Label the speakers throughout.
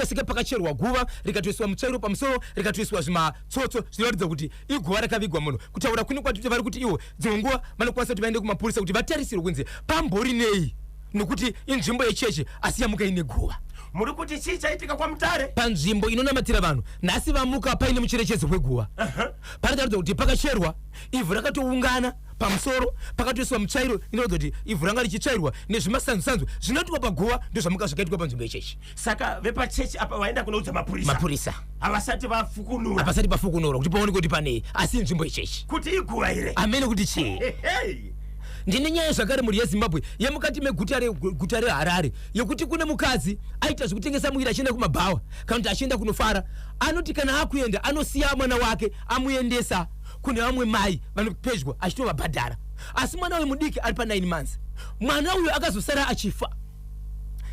Speaker 1: Seke pakacherwa guva rikatoiswa mutsvairo pamusoro, rikatoiswa zvimatsotso zvinoratidza kuti iguva rakavigwa munhu. Kutaura kuno kwatiri vari kuti ivo dzimwe nguva vanokwanisa kuti vaende kumapurisa kuti vatarisirwe kunzi pambori nei, nokuti inzvimbo yechechi asi yamuka ine guva.
Speaker 2: Muri kuti chii chaitika kwaMutare?
Speaker 1: Panzvimbo inonamatira vanhu nhasi vamuka paine mucherechedzo weguva. Panotaridza kuti pakacherwa ivhu rakatoungana pamusoro, pakatoiswa mutsvairo inoratidza kuti ivhu ranga richitsvairwa nezvimasanzu-sanzu zvinoitwa paguva, ndozvamuka zvakaitwa panzvimbo yechechi.
Speaker 2: Saka vepachechi apa vaenda kunoudza mapurisa.
Speaker 1: Mapurisa
Speaker 2: havasati vafukunura.
Speaker 1: Hapasati pafukunurwa kuti paoneke kuti panei, asi inzvimbo yechechi.
Speaker 2: Kuti iguva here?
Speaker 1: Amene kuti chii. Ndine nyaya zvakare, mhuri yeZimbabwe, yemukati meguta reguta reHarare yekuti kune mukadzi aita zvekutengesa muviri achienda kumabhawa kana kuti achienda kunofara. Anoti kana akuenda anosiya mwana wake amuendesa kune vamwe mai vanopedyo achitovabhadhara, asi mwana uyu mudiki ari pa9 months. Mwana uyu akazosara achifa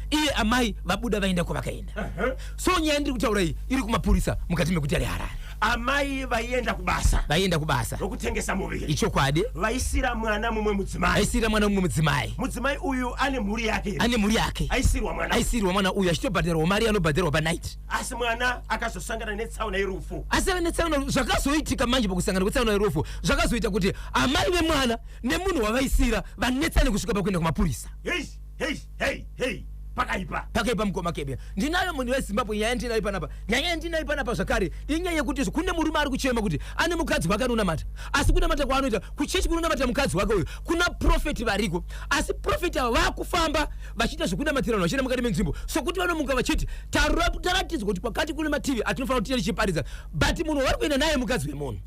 Speaker 1: iye amai vabuda vaenda kwavakaenda. So nyaya ndiri kutaura iyi iri kumapurisa mukati meguta reHarare.
Speaker 2: Amai vaienda kubasa.
Speaker 1: Vaienda kubasa
Speaker 2: rokutengesa muviri.
Speaker 1: Ichokwadi.
Speaker 2: Vaisira mwana mumwe mudzimai.
Speaker 1: Vaisira mwana mumwe mudzimai.
Speaker 2: Mudzimai uyu ane mhuri yake.
Speaker 1: Ane mhuri yake.
Speaker 2: Aisirwa mwana.
Speaker 1: Aisirwa mwana uyu achitobhadharwa mari anobhadharwa panight.
Speaker 2: Asi mwana akazosangana netsaona yerufu.
Speaker 1: Asi ave netsaona. Zvakazoitika manje pakusangana kwetsaona yerufu zvakazoita kuti amai vemwana nemunhu wavaisira vanetsane kusvika pakuenda kumapurisa.
Speaker 2: Hey, hey, hey, hey. Pakaipa.
Speaker 1: Pakaipa, mukoma Kebe. Ndinayo, munhu weZimbabwe, nyaya ndinayo panapa. Nyaya yandinayo panapa zvakare inyaya yekuti kune murume ari kuchema kuti ane mukadzi wake anonamata, asi kunamata kwaanoita kuchechi kunonamata mukadzi wake uyu kuna profeti variko, asi profeti ava vakufamba vachiita zvekunamatira vanhu vachienda mukati menzvimbo, sokuti vanomuka vachiti taratidzwa kuti kwakati kune mativi atinofanira kuti tichiparidza, but munhu wavari kuenda naye mukadzi wemunhu.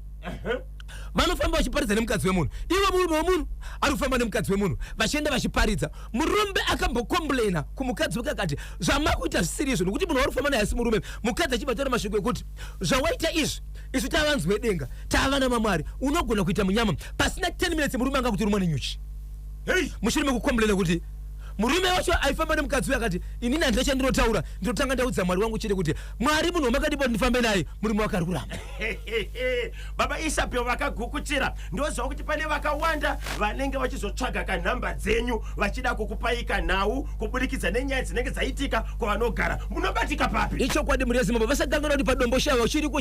Speaker 1: Vanofamba vachiparidza nemukadzi wemunhu. Iwe murume wemunhu ari kufamba nemukadzi wemunhu vachienda vachiparidza. Murume akambokomplaina kumukadzi wake akati zvamakuita zvisiri izvo, nokuti munhu wauri kufamba naye asi murume. Mukadzi achibva taura mashoko ekuti zvawaita izvi, isu tava vanhu vedenga, tava namamwari, unogona kuita munyama. Pasina 10 minutes murume anga kutorumwa nenyuchi. Mushure mekukomplaina kuti murume wacho aifamba nemukadzi uyo akati inini handina chandinotaura, ndinotanga ndaudza Mwari wangu chete kuti Mwari, munhu wamakadipa kuti ndifambe naye, murume wake ari kuramba.
Speaker 2: Baba Isabel vakagukuchira. Ndoziva kuti pane vakawanda vanenge vachizotsvaga kanhamba dzenyu vachida kukupai kanhau kuburikidza nenyaya dzinenge dzaitika kwavanogara. Munobatika papi?
Speaker 1: Ichokwadi, mhuri yeZimbabwe, vasakanganwa kuti paDomboshava chiriko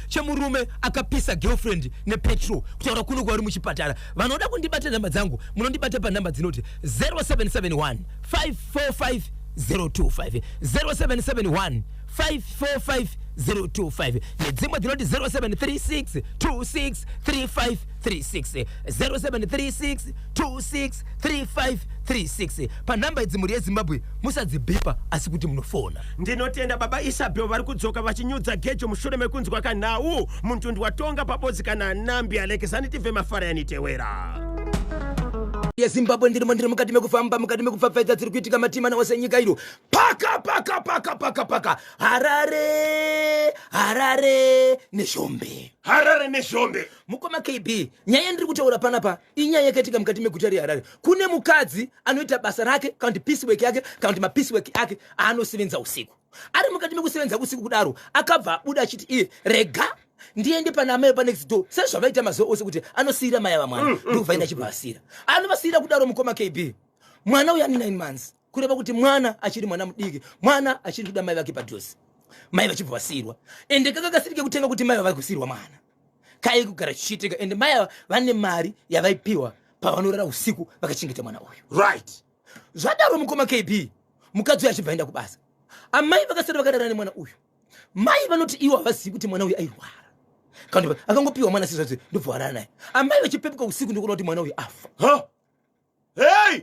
Speaker 1: chemurume akapisa girlfriend nepetrol. Kutaura kuno kwavari muchipatara. Vanoda kundibata, nhamba dzangu munondibata panhamba dzinoti 0771 545 025, 0771 545 025, nedzimwe dzinoti 0736 26 3536, 0736 26 3536. Panhamba idzi, mhuri yeZimbabwe, musadzibhipa asi kuti munofona.
Speaker 2: Ndinotenda baba Isabel vari kudzoka vachinyudza gejo mushure mekunzwa kanhau mutundu watonga pabodzi kana nambi Alekesani tibve mafara yanitewera.
Speaker 1: YeZimbabwe, ndirimo, ndiri mukati mekufamba, mukati mekupfapfaidza dziri kuitika matimana ose enyika ino. Paka paka paka paka paka, Harare, Harare neZhombe.
Speaker 2: Harare neZhombe.
Speaker 1: Mukoma KB, nyaya yandiri kutaura panapa inyaya yakaitika mukati meguta reHarare. Kune mukadzi anoita basa rake kana kuti piece work yake kana kuti mapiece work ake aanosevenza usiku. Ari mukati mekusevenza usiku kudaro, akabva abuda achiti iye rega ndiende pana amai panext door, sezvavaita mazuva ose kuti anosiyira mai ava mwana. Ndokubva aenda achibva asiyira. Anovasiyira kudaro, mukoma KB, mwana uyu ane 9 months, kureva kuti mwana achiri mwana mudiki, mwana achiri kuda mai vake padhuze. Mai vachibva vasiyirwa, ende kanga kasiri kekutenga kuti mai vavari kusiyirwa mwana, kai kugara chichiitika. Ende mai ava vane mari yavaipiwa pavanorara usiku vakachengeta mwana uyu. Zvadaro, mukoma KB, mukadzi uyu achibva aenda kubasa, amai vakasara vakarara nemwana uyu. Mai vanoti ivo havazivi kuti mwana uyu airwara kana akangopiwa mwana sezvazvo, ndobva varara naye. Amai vachipepuka usiku ndokuona kuti mwana uyu afa.
Speaker 2: Huh? Hey!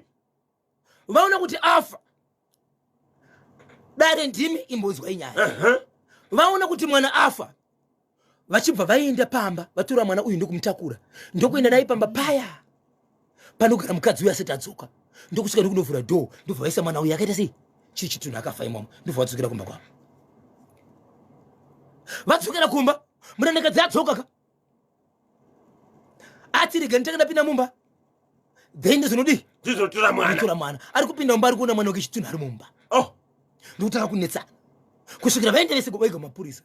Speaker 1: Vaona kuti afa. Dare ndimi imbonzwa inyaya. Vaona kuti mwana afa, vachibva vaenda pamba, vatora mwana uyu ndokumutakura ndokuenda naye pamba paya panogara mukadzi uyu asati adzoka, ndokusvika ndokunovhura dhoo, ndobva vaisa mwana uyu akaita sei, chii chitunhu, akafa imomo. Ndobva vadzokera kumba kwavo. Vadzokera kumba, murandakadzi adzoka ka, ati rega nditanga ndapinda mumba, then ndozonodii?
Speaker 2: Ndizotora mwana.
Speaker 1: Tora mwana. Ari kupinda mumba, ari kuona mwana wake chitunhu ari mumba. Ndokutanga kunetsana kusvikira vaenda vese vaiga mapurisa.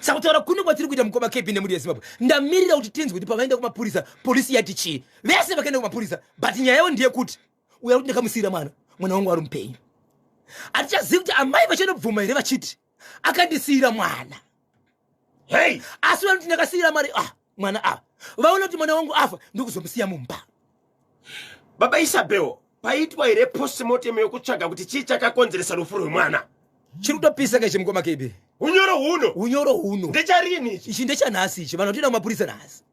Speaker 1: Saka kutaura kune kwatiri kuita, mukoma KB nemhuri yeZimbabwe, ndamirira kuti tinzwe kuti pavaenda kumapurisa polisi yati chii. Vese vakaenda kumapurisa, but nyaya yavo ndeyekuti uya kuti ndakamusiyira mwana, mwana wangu ari mupenyu. Hatichazivi kuti amai vachanobvuma here vachiti akandisiyira mwana.
Speaker 2: Hey!
Speaker 1: Asi vanoti ndakasiyira mari ah, mwana ava vaona kuti mwana wangu afa ndokuzomusiya mumba.
Speaker 2: Baba Isabel, paitwa here postmortem yokutsvaga kuti chii chakakonzeresa rufu rwemwana?
Speaker 1: Chiri kutopisa ka ichi mukoma KB.
Speaker 2: Unyoro huno.
Speaker 1: Unyoro huno.
Speaker 2: Ndecharini ichi?
Speaker 1: Ichi ndechanhasi ichi, vanhu vatoenda kumapurisa nhasi.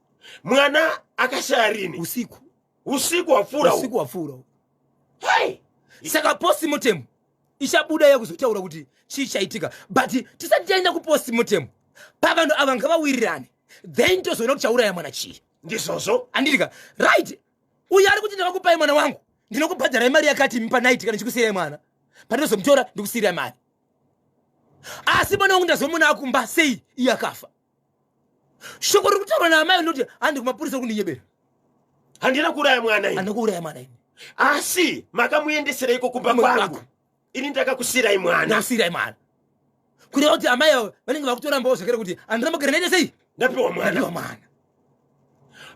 Speaker 2: Mwana akashaya rini?
Speaker 1: Usiku.
Speaker 2: Usiku hwapfuura.
Speaker 1: Usiku hwapfuura.
Speaker 2: Hey!
Speaker 1: Saka postmortem ichabuda yakuzotaura kuti chii chaitika, but tisati taenda kupostmortem pavanhu ava ngavawirirane, then tozoona kuti chauraya mwana chii.
Speaker 2: Ndizvozvo.
Speaker 1: Anditika right, uyo ari kuti ndakakupai mwana wangu, ndinokubhadharai mari yakati imi panight kana ndichikusiyirai mwana, pandinozomutora ndikusiyirai mari, asi mwana wangu ndazomuna akumba sei iye akafa. Shoko riri kutaurwa naamai rinoti handi kumapurisa kundinyebera,
Speaker 2: handina kuuraya mwana ini,
Speaker 1: handina kuuraya mwana ini,
Speaker 2: asi makamuendesereiko kumba kwangu? Ini ndakakusiyirai mwana,
Speaker 1: ndakusiyirai mwana. Kureva kuti amai avo vanenge vakutorambawo zvakare kuti handina magara naite sei,
Speaker 2: ndapiwa mwana,
Speaker 1: ndapiwa mwana.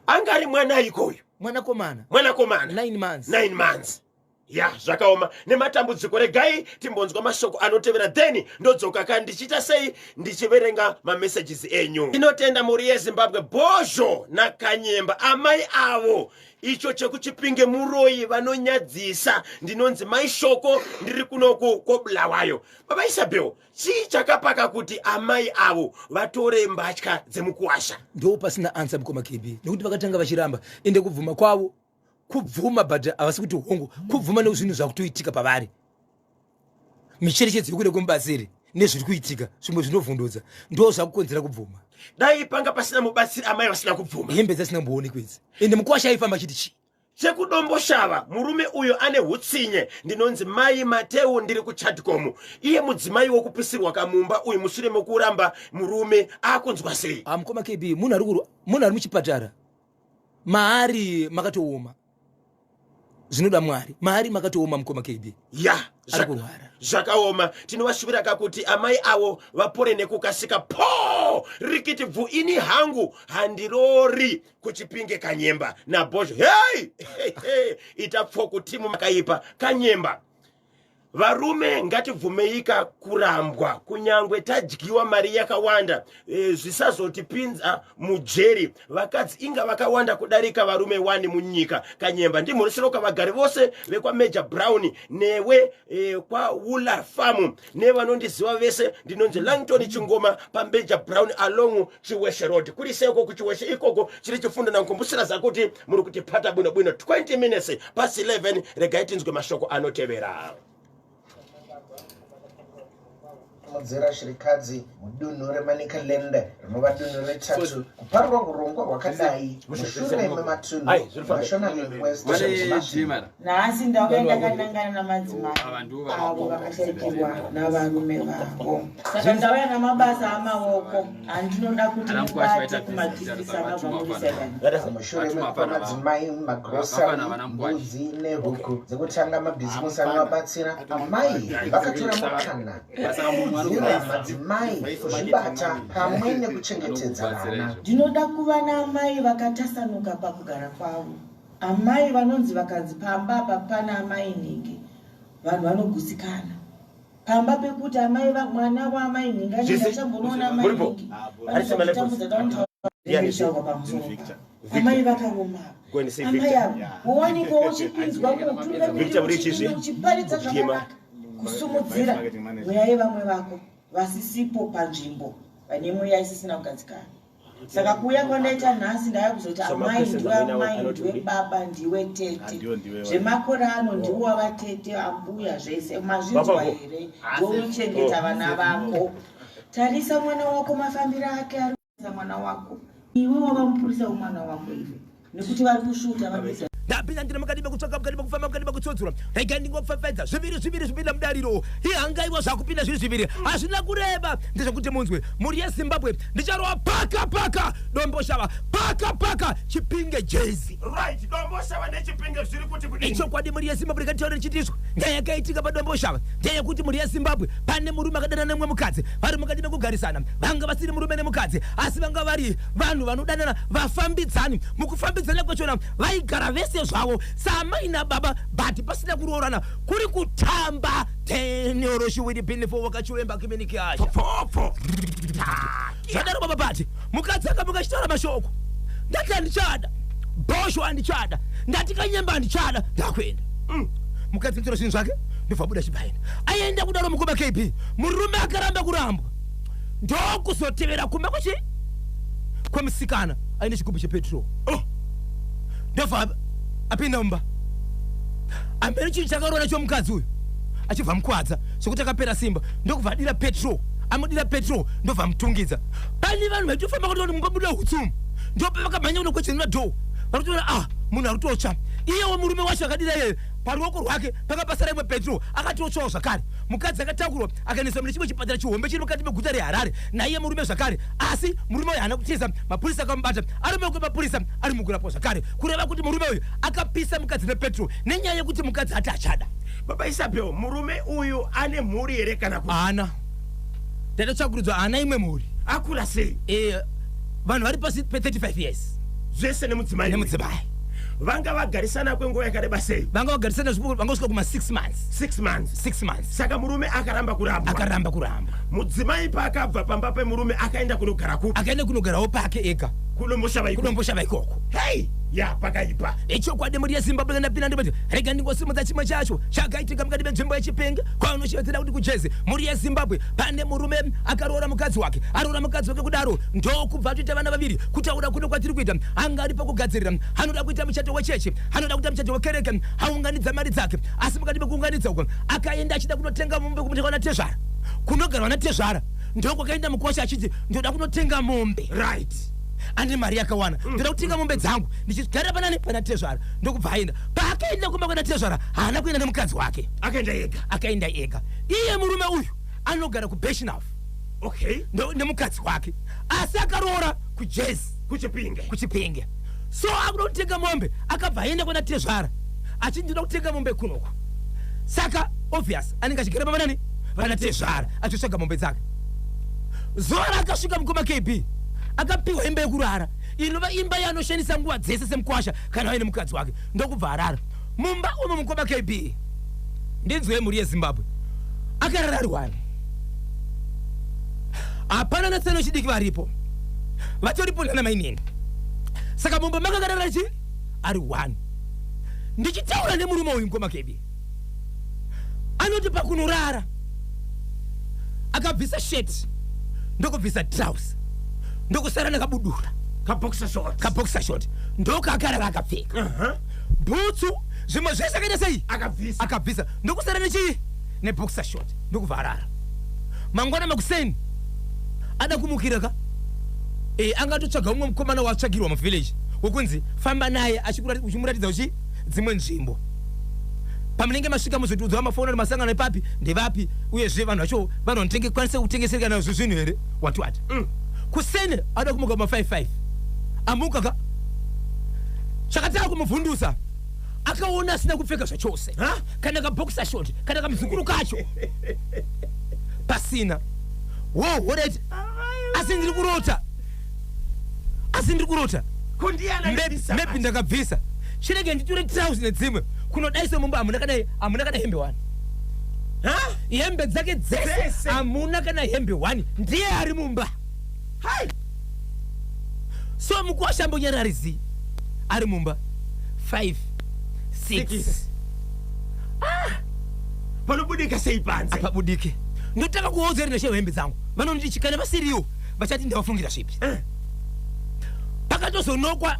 Speaker 2: Anga ari mwana ikoyo?
Speaker 1: Mwanakomana.
Speaker 2: Mwanakomana.
Speaker 1: 9 months.
Speaker 2: 9 months. Ya, zvakaoma nematambudziko. Regai timbonzwa mashoko anotevera, then ndodzoka ka ndichiita sei, ndichiverenga mamessages enyu. Inotenda mhuri yeZimbabwe. Bhozho naKanyemba, amai avo icho chekuChipinge muroyi vanonyadzisa. Ndinonzi Mai Shoko, ndiri kunoku koBulawayo. Baba Isabel, chii chakapaka kuti amai avo vatore mbatya dzemukuwasha?
Speaker 1: Ndo pasina answer mukoma KB, nekuti vakatanga vachiramba, ende kubvuma kwavo kubvuma, but havasi kuti hongu kubvuma nezvinhu zvakutoitika pavari, micherechedzo yekuda kwemubatsiri nezviri kuitika zvimwe zvinovhundudza, ndo zvakukonzera kubvuma.
Speaker 2: Dai panga pasina mubatsiri, amai vasina kubvuma.
Speaker 1: Hembe dzasina kumboonekwa idzi, ende mukuwasha aifamba achiti chii?
Speaker 2: Chekudomboshava, murume uyo ane hutsinye. Ndinonzi Mai Mateu, ndiri kuChatcom. Iye mudzimai wokupisirwa kamumba uyu mushure mekuramba murume akunzwa sei?
Speaker 1: Ah, mukoma KB, munhu ari muchipatara, maari makatooma, zvinoda Mwari, maari makatooma mukoma KB.
Speaker 2: Ya,
Speaker 1: ari kurwara.
Speaker 2: Zvakaoma. Tinovashuvira kakuti amai avo vapore nekukasika. Po rikiti bvu, ini hangu handirori kuChipinge. Kanyemba naBhozho, hei hey, hey, ita pfoku timu makaipa. Kanyemba, varume ngatibvumeika kurambwa kunyangwe tadyiwa mari yakawanda, zvisazotipinza mujeri. Vakadzi inga vakawanda kudarika varume wani munyika. Kanyemba, ndimhurisiroka vagari vose vekwaMajor Brown newe kwaWular Farm nevanondiziva vese. Ndinonzi Langton Chingoma paMajor Brown along Chiweshe Road. Kuri seiko kuChiweshe ikoko? Chiri chifundo nankumbusira zakuti muri kuti pata bwino bwino. 20 minutes past 11, regai tinzwe mashoko anotevera.
Speaker 3: Mudzera shirikadzi mudunhu reManicaland, rinova dunhu retatu kuparurwa urongwa hwakadai mushure mematunhu Mashonaland West.
Speaker 4: Nhasi ndauya ndakanangana namadzimai avo vakashaikirwa navarume vavo, saka ndauya namabasa amaoko andinoda kuti mubate kumadistricts anobva muri 7.
Speaker 3: Mushure mekupa madzimai magrosari, mbudzi nehuku dzekutanga mabhizimusi anovabatsira, amai vakatora mukana kukurudzira madzimai kuzvibata pamwe nekuchengetedza vana.
Speaker 4: Ndinoda kuva naamai vakatasanuka pakugara kwavo, amai vanonzi vakanzi pamba apa pana amai nhingi, vanhu vanogutsikana pamba pekuti amai mwana waamai nhingi anenge achambonoona amai nhingi vanotambudza pamusoro amai vakaoma. Amai avo wowanikwa uchipinzwa muutungamiriri, uchiparidza zvakanaka, kusumudzira mweya yevamwe vako vasisipo panzvimbo, vane mweya isisina kugadzikana. Saka kuuya kwandaita nhasi, ndaya kuzoti amai ndiwe, amai ndiwe, baba ndiwe, tete zvemakore ano ndiwo wavatete, ambuya, zvese mazvinzwa here? Ndiwe unochengeta vana vako. Tarisa mwana wako mafambiro ake ari mwana wako, iwe wava mupurisa wemwana wako iwe, nekuti vari kusvuta, vari kuita.
Speaker 1: Ndapinda ndina mukati mekutsvaka, mukati mekufamba, mukati mekutsodzora. Regai ndingopfapfaidza zviviri zviviri zvipinda mudariro. Ihangaiwa zvakupinda zviri zviviri, hazvina kureba, ndezvekuti munzwe. Mhuri yeZimbabwe, ndicharova paka paka Domboshava, paka paka Chipinge jezi.
Speaker 2: Right, Domboshava neChipinge zviri kuti kudini?
Speaker 1: Ichokwadi, mhuri yeZimbabwe, rikataura ndichitiswa. Nyaya yakaitika paDomboshava ndeyekuti, mhuri yeZimbabwe, pane murume akadana nemumwe mukadzi. Vari mukati mekugarisana, vanga vasiri murume nemukadzi, asi vanga vari vanhu vanodanana, vafambidzani. Mukufambidzana kwachona vaigara vese. zvavo saamai nababa, but pasina kuroorana, kuri kutamba teneoroshiwiri pinifo wakachiwemba kimenikiasha.
Speaker 2: Pfopfo.
Speaker 1: Zvadaro baba Pati, mukadzi akamuka achitaura mashoko, "Ndati handichada bhosho, handichada, ndati kanyemba handichada, ndakuenda." Mukadzi mutora zvinhu zvake, ndobva buda chibaina aenda. Kudaro mukoma KB, murume akaramba kurambwa, ndokuzotevera kumba kwechi kwemusikana aine chigubhu chepetrol.
Speaker 2: Oh.
Speaker 1: Ndobva apinda mumba. Amberi chinhu chakarova nacho mukadzi uyu achibva mukwadza zvekuti akapera simba, ndokubva adira petrol, amudira petrol, ndobva amutungidza. Pane vanhu vaitofamba kuti mumba buda hutsumu, ndopa vakamhanya kunokwechenura door, vari kutoona, ah, munhu ari kutotsva. Iyewo murume wacho akadira iyeyo paruoko rwake pakapasara imwe petrol, akatotsvawo zvakare. Mukadzi akatakurwa akaendeswa mune chimwe chipatara chihombe chiri mukati meguta reHarare naiye murume zvakare, asi murume uyu haana kutiza. Mapurisa akamubata ari maoko emapurisa, ari mukurapwa zvakare. Kureva kuti murume uyu akapisa mukadzi nepetrol nenyaya yekuti mukadzi ati achada.
Speaker 2: Baba Isabel, murume uyu ane mhuri here kana kuti?
Speaker 1: Haana, ndatotsvakurudzwa, haana imwe mhuri.
Speaker 2: Akura sei?
Speaker 1: Vanhu vari pasi pe35 years.
Speaker 2: Zvese nemudzimai uyu?
Speaker 1: Nemudzimai.
Speaker 2: Vanga vagarisana kwenguva yakareba sei?
Speaker 1: Vanga vagarisana vangosvika kuma 6 months.
Speaker 2: 6 months?
Speaker 1: 6 months.
Speaker 2: Saka murume akaramba kurambwa?
Speaker 1: Akaramba kurambwa.
Speaker 2: Mudzimai paakabva pamba pemurume akaenda kunogara kupi?
Speaker 1: Akaenda kunogarawo pake ega.
Speaker 2: Kudomboshava iko?
Speaker 1: Kudomboshava ikoko.
Speaker 2: Hei ya, pakaipa.
Speaker 1: Ichokwadi, mhuri yeZimbabwe. Ndapinda ndibati rega ndingosimudza chimwe chacho chakaitika mukati menzvimbo yeChipinge, kwaunoshevedzera kuti kuJezi. Mhuri yeZimbabwe, pane murume akaroora mukadzi wake. Aroora mukadzi wake kudaro, ndokubva atoita vana vaviri. Kutaura kuno kwatiri kuita, anga ari pakugadzirira, anoda kuita muchato wechechi, anoda kuita muchato wekereke, aunganidza mari dzake. Asi mukati mekuunganidza uko, akaenda achida kunotenga mombe kumutenga natezvara, kunogarwa natezvara. Ndokwakaenda mukosha achiti, "Ndoda kunotenga mombe." Ane mari yakawana, "Ndoda kutenga mombe dzangu ndichigarira panani pana tezvara." Ndokubva aenda. Paakaenda kumba kwana tezvara, haana kuenda nemukadzi wake.
Speaker 2: Akaenda ega?
Speaker 1: Akaenda ega. Iye murume uyu anogara kuBirchenough nemukadzi wake, asi akaroora kuJezi.
Speaker 2: KuChipinge.
Speaker 1: KuChipinge. So akuda kutenga mombe, akabva aenda kwana tezvara achiti, "Ndinoda kutenga mombe kunoko." Saka obvious anenge achigara pavanani vana tezvara, achitsvaga mombe dzake. Zuva raakasvika, mukoma KB, akapiwa imba yekurara, inova imba yaanoshandisa nguva dzese semukwasha kana aine mukadzi wake. Ndokubva arara mumba umo. Mukoma KB, ndinzwe, mhuri yeZimbabwe, akarara ari one, hapana natsano chidiki varipo, vatoripo nana mainini. Saka mumba makakarara chi ari one. Ndichitaura nemurume uyu, mukoma KB, anoti pakunorara akabvisa shirt, ndokubvisa trouse, ndokusara nakabudura.
Speaker 2: Kaboxer short.
Speaker 1: Kaboxer short ndokakarara akapfeka. Bhutsu, zvimwe zvese akaita sei?
Speaker 2: Akabvisa.
Speaker 1: Akabvisa, ndokusara nechii? Neboxer short. Ndokubva arara. Mangwana makuseni ada kumukira ka, angatotsvaga umwe mukomana watsvagirwa muvillage wokunzi famba naye uchimuratidza uchi dzimwe nzvimbo. Pamunenge masvika muzotiudza mafoni ari masangano epapi, ndevapi, uyezve vanhu vacho vanhu vanokwanisa kutengesereka nazvo zvinhu here, wati wati. Kuseni ada kumuka ma55, amuka ka, chakatanga kumuvhundusa, akaona asina kupfeka zvachose.
Speaker 2: Ha?
Speaker 1: Kana kaboxer short, kana kamuzukuru kacho pasina. Wo alright, asi ndiri kurota? Asi ndiri kurota?
Speaker 2: Kundiyana?
Speaker 1: Maybe ndakabvisa, chirege nditore trouse nedzimwe. Kunodaisa mumba, hamuna kana hembe one. Hembe dzake dzese
Speaker 2: Dzese.
Speaker 1: hamuna kana hembe one, ndiye ari mumba.
Speaker 2: Hai.
Speaker 1: So mukwasha ambonyararizi ari mumba 5 6.
Speaker 2: Six. Panobudika sei panze?
Speaker 1: Apabudike. Ndotanga kuodza iri neshewo hembe dzangu, vanonditi kana vasiriwo vachati ndavafungira zvipi. Pakatozonokwa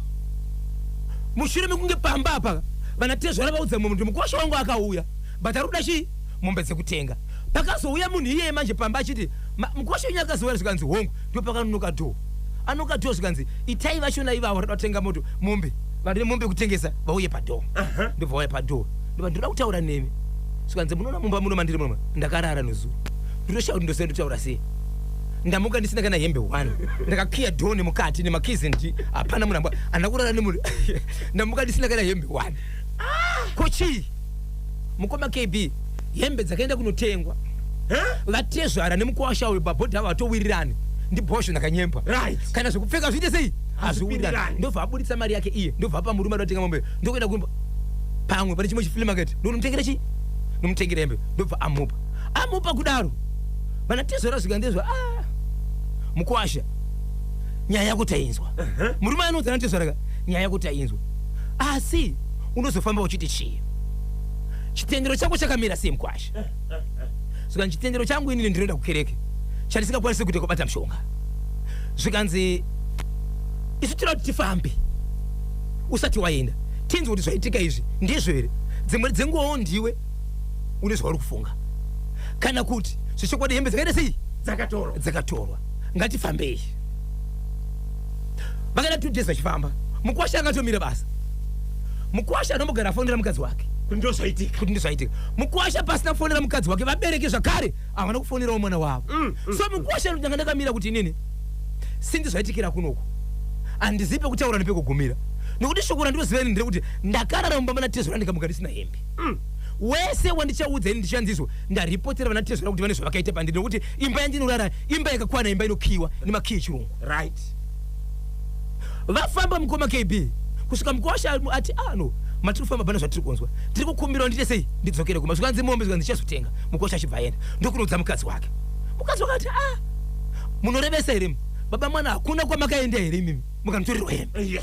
Speaker 1: mushure mekunge pamba apa vanatezvara vaudza mumwe kuti mukwasha wangu akauya, but ari kuda chii? Mombe dzekutenga. Pakazouya munhu iyeye manje pamba achiti, "Mukwasha wenyu akazouya?" Zvikanzi, "Hongu." Ndo pakanonoka door, anoka door, zvikanzi, "Itai vachona ivavo rada kutenga moto mombe, vane mombe kutengesa vauye padoor." Ndobva vauya padoor, ndobva, "Ndoda kutaura nemi." Zvikanzi, "Munoona mumba muno mandiri muno ndakarara nezuro, ndinoshaya kuti ndosei, ndotaura sei. Ndamuka ndisina kana hembe one, ndakakiya door nemukati nemakizi, ndi hapana munhu handina kurara nemunhu, ndamuka ndisina kana hembe one. Ko chii?" Mukoma KB, hembe dzakaenda kunotengwa. Vatezvara nemukwasha uyu pabhodhi avo vatowirirani, ndibhosho ndakanyemba. Kana zvekupfeka zviite sei? Hazviwirirani.
Speaker 2: Hazvipindirani.
Speaker 1: Ndobva abuditsa mari yake iye, ndobva apa murume ada kutenga mombe, ndokuenda kumba. Pamwe pane chimwe chiflea market, ndonomutengera chii, nomutengera hembe. Ndobva amupa. Amupa kudaro, vana tezvara zvikandezva, ah, mukwasha, nyaya yako tainzwa. Murume anoudza natezvara ka, nyaya yako tainzwa, asi unozofamba uchiti chii? Chitendero chako chakamira sei, mukwasha? Zvikanzi, chitendero changu inini ndinoenda kukereke, chandisingakwanisi kuita kubata mushonga. Zvikanzi, isu tinoda kuti tifambe usati waenda, tinzwe kuti zvaitika izvi ndizvo here. Dzimwe dzenguvawo ndiwe une zvauri kufunga, kana kuti zvechokwadi hembe dzakaita sei?
Speaker 2: Dzakatorwa.
Speaker 1: Dzakatorwa. Ngatifambei. Vakaenda 2 days vachifamba. Mukwasha akatomira basa. Mukwasha anombogara afonera mukadzi wake
Speaker 2: kuti ndo zvaitika.
Speaker 1: Kuti ndizvaitika. Mukwasha pasina kufonera mukadzi wake, vabereki zvakare havana kufonerawo mwana wavo. So mukwasha ndanga ndakamira kuti inini sindi zvaitikira kunoku, handizivi pekutaura nepekugumira, nekuti shoko randinoziva ini nderekuti ndakarara mumba mana tezvara, ndikamuka ndisina hembe. Wese wandichaudza ini ndichanzizwa ndaripotera vana tezvara kuti vane zvavakaita pandiri, nekuti imba yandinorara imba yakakwana, imba inokiyiwa nemakiyi echirungu. Vafamba, mukoma KB, kusvika mukwasha ati, ah no, matiri kufamba pana zvatiri kunzwa, tiri kukumbirawo ndiite sei, ndidzokere kumba. Zvikanzi mombe, zvikanzi ndichazotenga. Mukwasha achibva aenda ndokunoudza mukadzi wake. Mukadzi wakati, ah, munorevesa here baba mwana? Hakuna kwamakaenda here imimi mukanotorerwa hembe?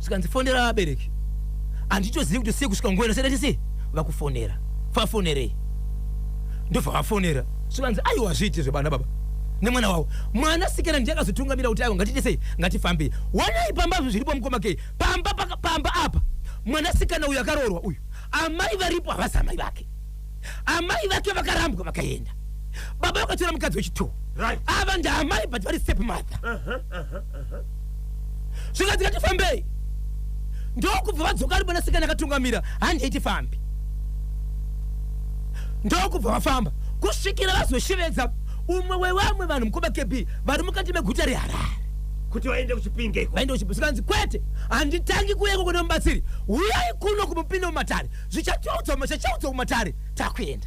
Speaker 1: Zvikanzi, fonera vabereki. Handitozivi kuti sei kusvika nguva ino sedati sei vakufonera. Fafonerei. Ndobva vafonera. Zvikanzi, aiwa, zviite zvebana baba nemwana wavo. Mwana sikana ndiye akazotungamira kuti, aiwa, ngatiite sei, ngatifambei. Wanai pamba zviripo, mukoma kei pamba pamba apa mwanasikana uyu akaroorwa uyu, amai varipo havasi amai vake. Amai vake vakarambwa vakaenda, baba vakatora mukadzi wechitwo. Ava ndaamai, but vari step mother. Zvikanzi, ngatifambei. Ndokubva vadzoka ari mwanasikana akatungamira, handei tifambe. Ndokubva vafamba kusvikira vazoshevedza umwe wevamwe vanhu, mukoma KB, vari mukati meguta reHarare.
Speaker 2: Kuti vaende kuChipinge.
Speaker 1: Vaende kuChipinge. Zvikanzi, kwete, handitangi kuuyako kune mubatsiri, uyai kuno kumupinde mumatare, zvichachaudzwa kumatare, takuenda.